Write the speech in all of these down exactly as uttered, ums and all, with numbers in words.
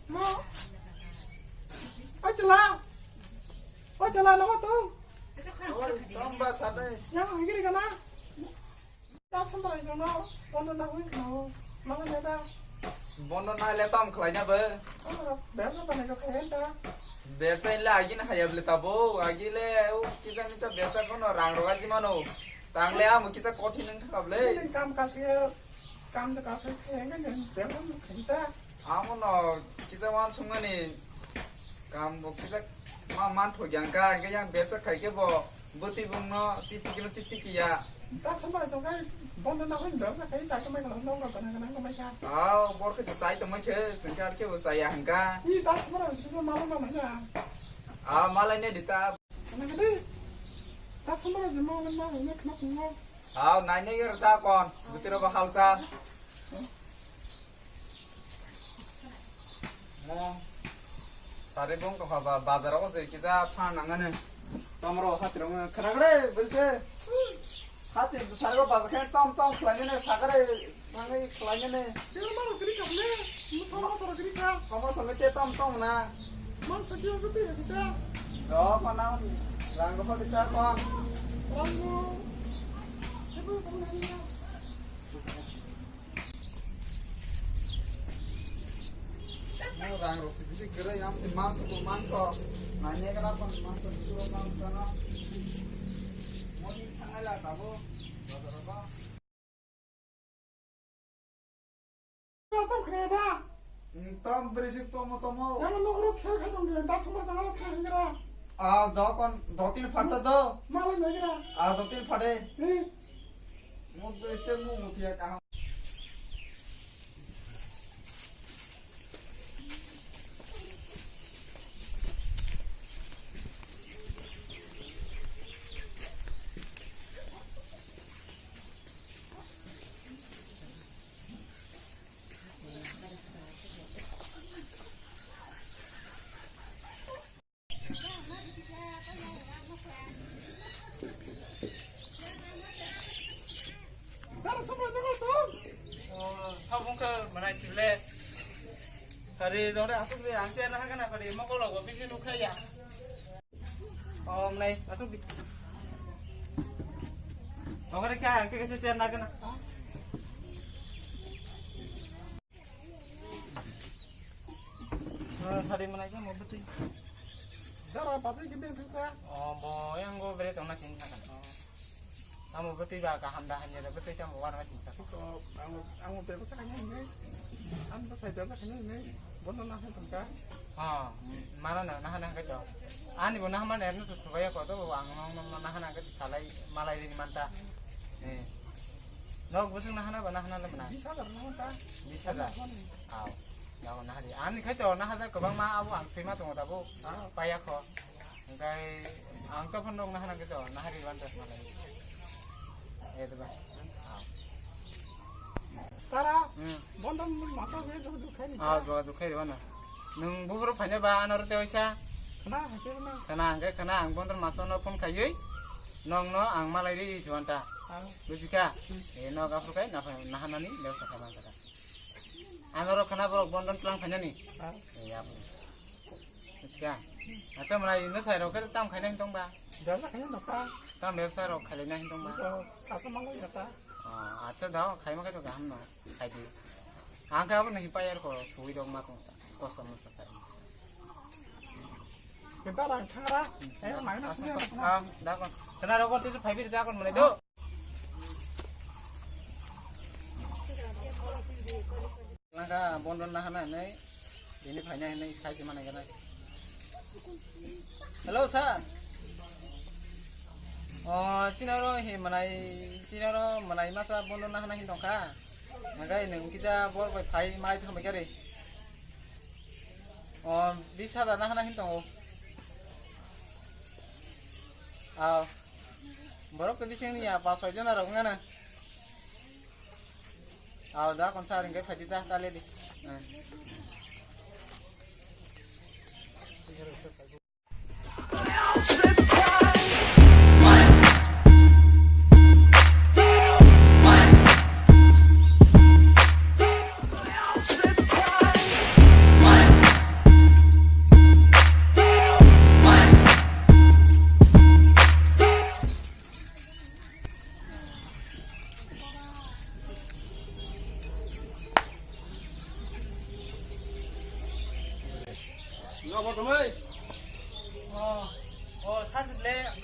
Mo. O chwla. O chwla, nogo tong. Oi, tong ba sabai. Yang hingiri kana? Ta sambai jono, bondo na hui khao. Mama ne da. Bondo na le tam khlai na be. Oro, bebsa ta ne khlai ta. Bebsa le agin hayab le tabo, agi le, o kisa misa bebsa kono rang roga jimano. Tang le amo kisa kothin nang thakab le. Kam kasi, kam ta kasi khlai ngan, bebsa khlai ta. Amo no kisa wan sungani kam bo kisa ma man thok yang ka, hingke yang bebsa khai ke bo bwtwi bung no titi kilo titi kiya. Ta samara tong kai bondo na hoi bebsa khai cha ke mai kala no ga kana kana mai ka. Aw, bor ke chai tong mai khe, sengke ar ke bo chaya hingka. I ta samara kisa malo ma mai na. Aw, malai ne dita. Kana kade. Ta samara jima ma ma ne khna sungo. Aw, nai ne ger ta kon, bwtwi ro bo halsa. Mo sari bong tokha ba bazar o se kisa phan nangani. Tomro hati rong khana gre bese. Hati sari o bazar khe tom tom khlai ne sagare nangni khlai ne. Dil maro gri kam ne. Mo sama soro gri ka. Kama sama te tom tom na. Man sa kiya sa te ya kita. Do mana rang ko ta ko. Rang ko. Sebu ko na. Mo rang rok se bisi kwrwi, ang se mangso bo mangso. Nanya gra pon mangso, bisi bo mangso no. Mo ni thangai la tabo, bazar o. Tam khre da. Tam bisi tomo tomo. Yang nokro khel khai tong de, da sama jang khai hingra. Ah, do kon, do tin phar ta do. Malai nai gra. Ah, do tin phar de. Hmm. Mo bisi mo mo tiya kaham. Oh, thaubung khe manai sibole. Kari dore asuk de, ang chair na hagana kari, mokol logo bisi nukha ya. Oh, manai asuk di. Ogre kya, ang khe chair na hagana. Ah, sari manai khe mo bwtwi. Dara bwtwi khe beng thangsa. Oh, bo yang go bere tongna sini thangkha. Oh. Amo bwtwi ba kaham da hamya da bwtwi tamo wana sini thangkha. Ko ang ang bebsa kanya hinai. Ang bwsai bebsa kanya hinai. Bono na han thangkha. Ha, mara na na han hangkha to. Ani bo na hamar na erno to subaya ko to ang nong nong na han hangkha salai malai rini manta. Eh. Nok busung na hana ba na hana le mana. Bis hajar na manta. Bis hajar. Aw. Yago nahari. Ani khai to nahaja kwbangma abo ang swima tongo tabuk. Ah. Paya kho. Hingkai ang to phone rok nahana khe to nahari wan das malai. Eh, diba? Ah. Tara. Hmm. Bondon mata gue jok jok khai ni. Ah, jok jok khai diba na. Nung bubur phaina ba anor te oisa. Khna, hakhe khna. Khna, hingkai khna ang bondon masa no phone khaiwi. Nong no ang malai ri si wanta. Ah. Bujika? Hmm. Eh, no gafur kai na phai, nahanani leo sa khaman kata. Ang oro khana borok bondon tlang phainani. Ah. Ya. Acha. Acha, mwnai no sai rok tam khaina hin tong ba. Dal khaina no ka. Tam bebsa rok khaina hin tong ba. Ko, asa mangai kata. Ah, acha, dao khaima khe to gaham no. Khai di. Ang khe abo nahi payar ko sui rok ma kong ta. Kosto mo sa kai. Kita rang thangra. Eh, mai na sini. Ah, da kon. Khana rok ko tu phai bi da kon mwnai do. Nangkha bondon nahana hinwi, bini phaina hinwi khai se manai gana. Hello, sir. O, chinaro hi manai, chinaro manai masa bondon nahana hin tongkha. Hingkai nwng kisa bor bai phai mai thangbai kari. O, bis hajar nahana hin tongo. Aw. Borok to bising ni ya, pas soi jona rok wngana. Aw, da kon sa ringke phaidi ta, ta le di. Hmm.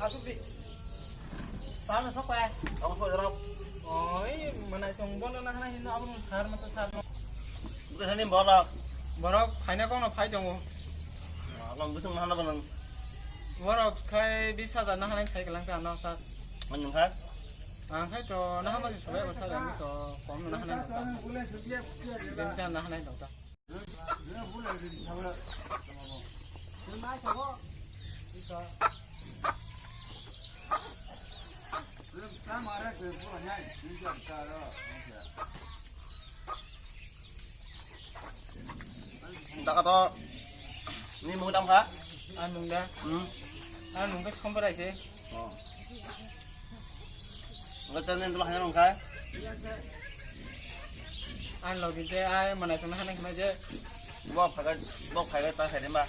Asuk di. Sal sok pa. Ang sok jorok. Oi, mana song bono na hana hino abang sar mata sar. Bukan ini borok. Borok phaina kong no phai tongo. Abang busung hana kono. Borok khai bis hajar na hana sai kelang ka no sar. Manjung khai. Ang khai to na hama soi ko sar ang to kom na hana. Jeng jan na hana to. Daka to ni mung dam kha? Ang nung da. Hmm. Ang nung da sombar aise. Oh. Enggak, tadi itu lah yang kai. Ang logi te ai mana sana hana kma je. Bo phaga, bo phaga ta khai ma.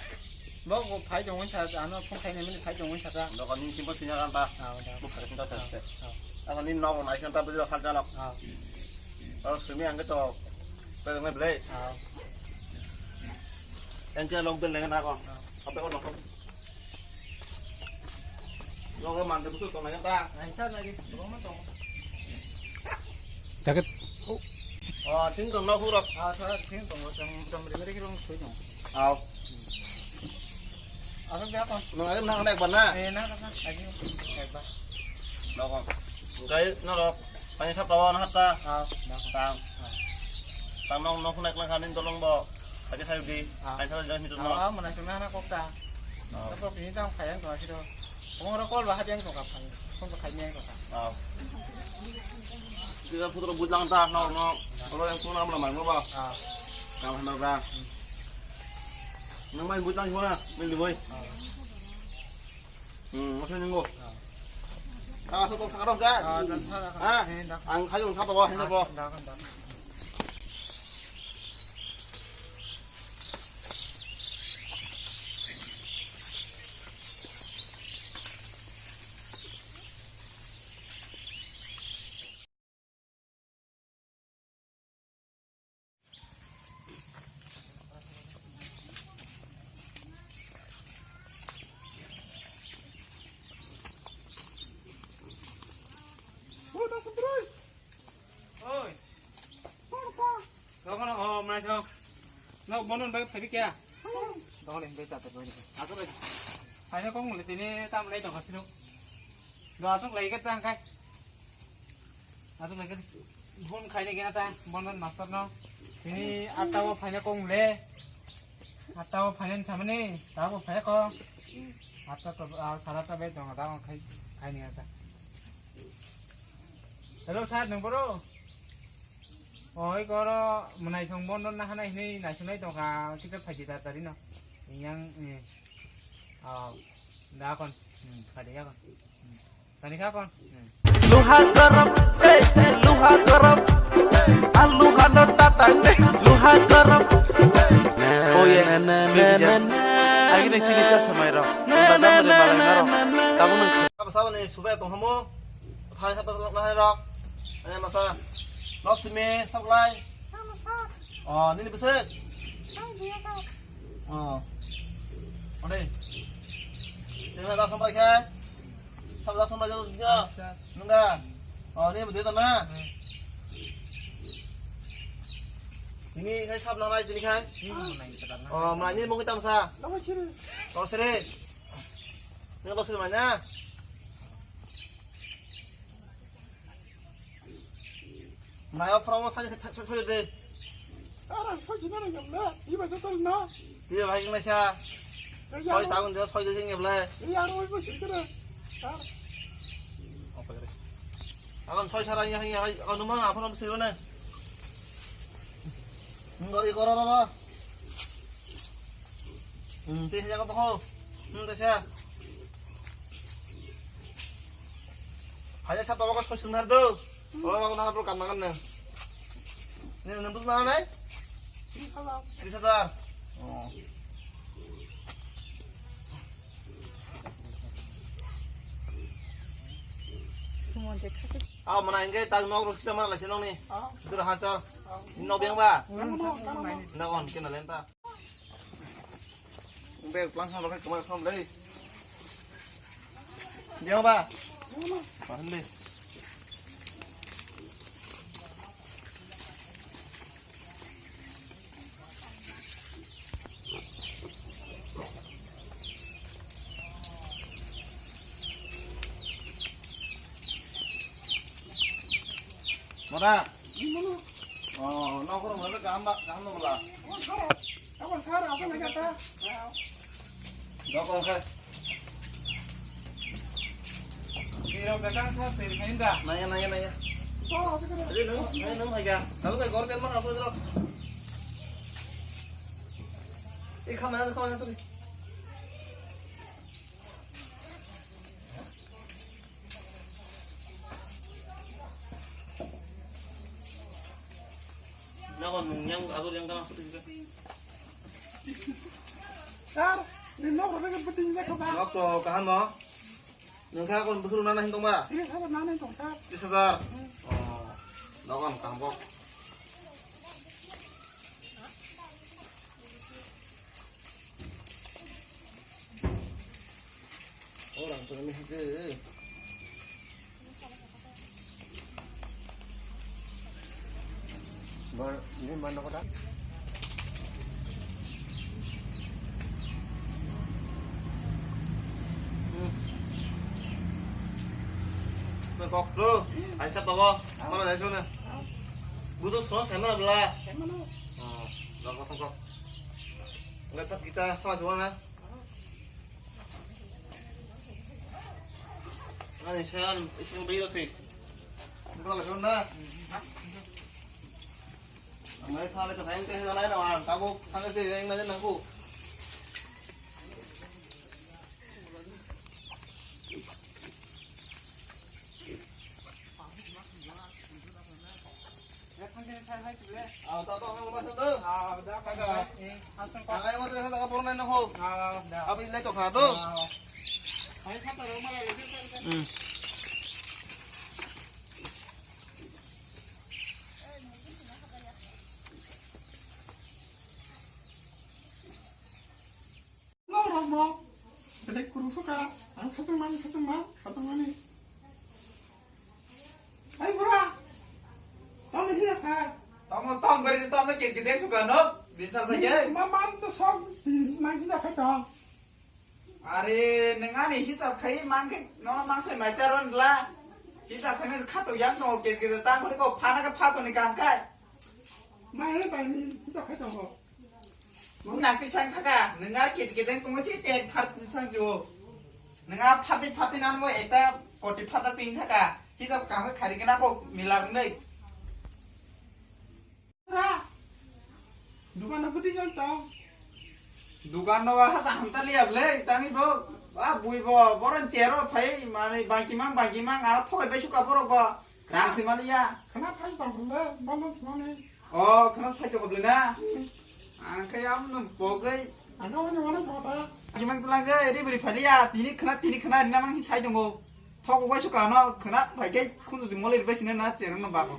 Bo bo phai jong sa ano phone khai ne mini phai jong sa ta. Doko ni simple sinya kan ta. Ah, udah. Bo phaga ta ta. Ah, ah. Apa ni no na kan ta bo khal jalok. Ah. Oh, sumi ang to. Ta ngai ble. Ah. Yang dia log ben lengan ako. Ah. Apa ko no. Nogo mande busur tong nai ta. Ai sa nai di, tong ma tong. Jaket. Oh, ting tong no hurok. Ah, sa ting tong tong tong ri ri rong sui tong. Au. Asok dia kon. Nang ai nang nek bana. Eh, na na na. Ai ni. Ai ba. Nogo. Kai norok. Pani sap tawa na hatta. Ah, na. Tang. Ah. Tang nong nok nek lang kanin tolong bo. Ake sayo di, ah. Kain sayo di, itu no. Ah, mana cuma anak kok ta. Ah. Apa ini tang kaya yang tuh sih tuh. Kamu orang kol bahas yang tuh kapan? Kau tuh kaya yang tuh. Ah. Kita putar bujang ta, no, no. Kalau yang tuh nama nama, no, bah. Ah. Kamu hendak dah. Nang main bujang gimana? Main di boy. Ah. Hmm, masih nunggu. Ah. Ah, satu sekarang kan? Ah, dan sana. Ah, eh, dah. Ang kayu tak tahu, hendak, ah, boh. Dah, dah. Oi. Dokono, oh, manai song. No, bonon bai phabi kya? Dokono himbe chata dokono. Aku lagi. Hanya kong mulai tini tam lai dong kasino. Do asok lai kat tang kai. Asok lai kat. Phone khai ni gena ta, bonon master no. Tini atta o phaina kong le. Atta o phaina samani, ta bo phai ko. Atta to, ah, sara ta bai dong ta khai, khai ni ta. Hello sir, nung boro? Oi, koro mwnai song bondo na hana hinui naisunai tongkha, kisa phaji ta tari no. Yang, eh, ah, da kon, hmm, phaji ya kon. Hmm. Tani kha kon. Hmm. Luha garam, eh, luha garam, alu halo tatang, eh, luha garam. Oh yeah, baby jan. Agi na chini cha samai ro. Bazar mare malai na ro. Tabuk nang. Apa sabo ni subai tong hamu? Thai sapa lok nai rok. Ani masa. Lok simi sap lai. Masa. Oh, nini besek. Ai dia sap. Oh. Ode. Tengah dah sampai ke. Sap dah sampai jauh dia. Nungga. Oh, ni betul na? Ini saya sap nang lai tini kai. Oh, mana ini mungkin tam sa. Lok sini. Lok sini. Ini lok sini mana? Nayo promo thani thani thani de. Ara soji na ngam na, iba joto na. Dia bai ngna sa. Soi taun de soi de ngeble. Iya ro ibo sini kena. Agon soi sara ya ya agon numa aphano sirone. Ngori koro ro. Hmm, teh jago toko. Hmm, teh sa. Hanya sab bawa kos kos sunar do. Oro oro nana pro kam nangan na. Ni nang bus nana nai? Tris hajar. Oh. Aw mana engke tang nok rok kisa mana lai sinong ni. Dur hajar. Nok biang ba. Nda kon kena lenta. Bag pelang sama pakai kemana sama beli. Jeng ba? Paham deh. Mora. Oh, nokoro mora kaham ba, kaham no bola. Dokol khe. Naya, naya, naya. Ini nung, naya nung hai ga. Lalu kayak gorok yang mana apa itu? Ini kamera tuh, kamera tuh. Nokon nung yang atur yang tama putih juga. Sir, ini nok rasa kan penting juga, Pak. Nok to kaham no? Nung kha kon busur nana hintong ba? Iya, sir, nana hintong, sir. Tris hajar. Hmm. Oh, nokon kaham kok. Orang tuh ini ke. Bar, ini mana kota? Hmm. Tuh, kok, bro. Aisa, bawa. Mana dari sana? Butuh sos, emang belah. Oh, nggak kosong, kok. Nggak, kita sama semua, nah. Ani san, isin bayo si. Bukan lah, sana. Ang may thale ka thayang kahe dalay na, ang tabok thang si, yang na nangku. Norok bo belai kuru suka, ang satung mani, satung ma, satung mani. Ai bura, tamo hiya kha. Tamo tong beri si tamo kis kis suka no, din sal bagi. Ma man to sok, ma hiya kha to. Are nengani hisab khai man ke no mang sai mai charon la. Hisab khai me khato yak no kis kis tang ko phana ka phato ni kam kai. Mai re bai ni hisab khai to. Nung nakti sang thaka, nung ar kis kis tong si tek phat sang jo. Nung a phat phat nan mo eta koti phat ting thaka. Hisab kam khari kena ko milar nei. Ra. Dukan na putih jang tong. Dukan no ha sa hamta liya ble, tangi bo. Ba bui bo, boran chero phai, mane bangki mang, bangki mang, ara thokai bai suka borok bo. Rang si maliya. Khana phai tong le, bondo thumani. O, khana phai tong le na. Ang khai am no bogai. Ang no wani wani thota. Bangki mang tulang ge, ri bri phaliya, tini khana, tini khana, rina mang sai tongo. Thok bai suka no khna bai ke khunu jing mole bai sine na cherang no ba ko.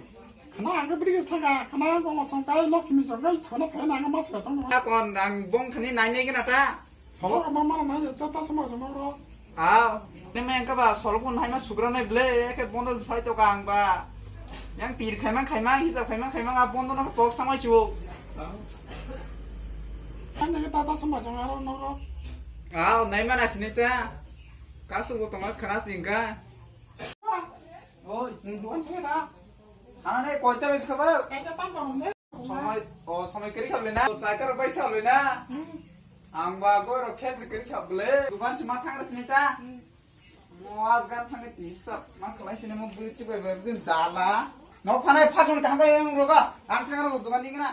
Khna ang ke bri ke thaka, khna ang ko song kai lok simi song kai sona phai na ang ma sa tong. A kon ang bong thani nai nei gana ta. Solo ma ma na ya ta sama sama ro. A, ne me ka ba solo kon hai ma sugra nai ble ke bondo phai to ka ang ba. Yang tir khai mang khai mang hisab khai mang khai mang a bondo no tok samai chu. Ang ke ta ta sama sama ro no ro. A, nai ma na sini ta. Kasu bo tongma khana singka. Oi, nwng dukan thai da. Hana ne koita bai khaba? Kaita tam tong ne. Somoi, o somoi kiri khable na. Saikar bai sable na. Hmm. Ang ba goro khel se kiri khable. Dukan si ma thang ras nita. Hmm. Mo as gan thang ti sab ma khlai sine mo bui chi bai bai din jala. No phanai phatun kaham kai ang roga. Ang thang ro dukan ding na.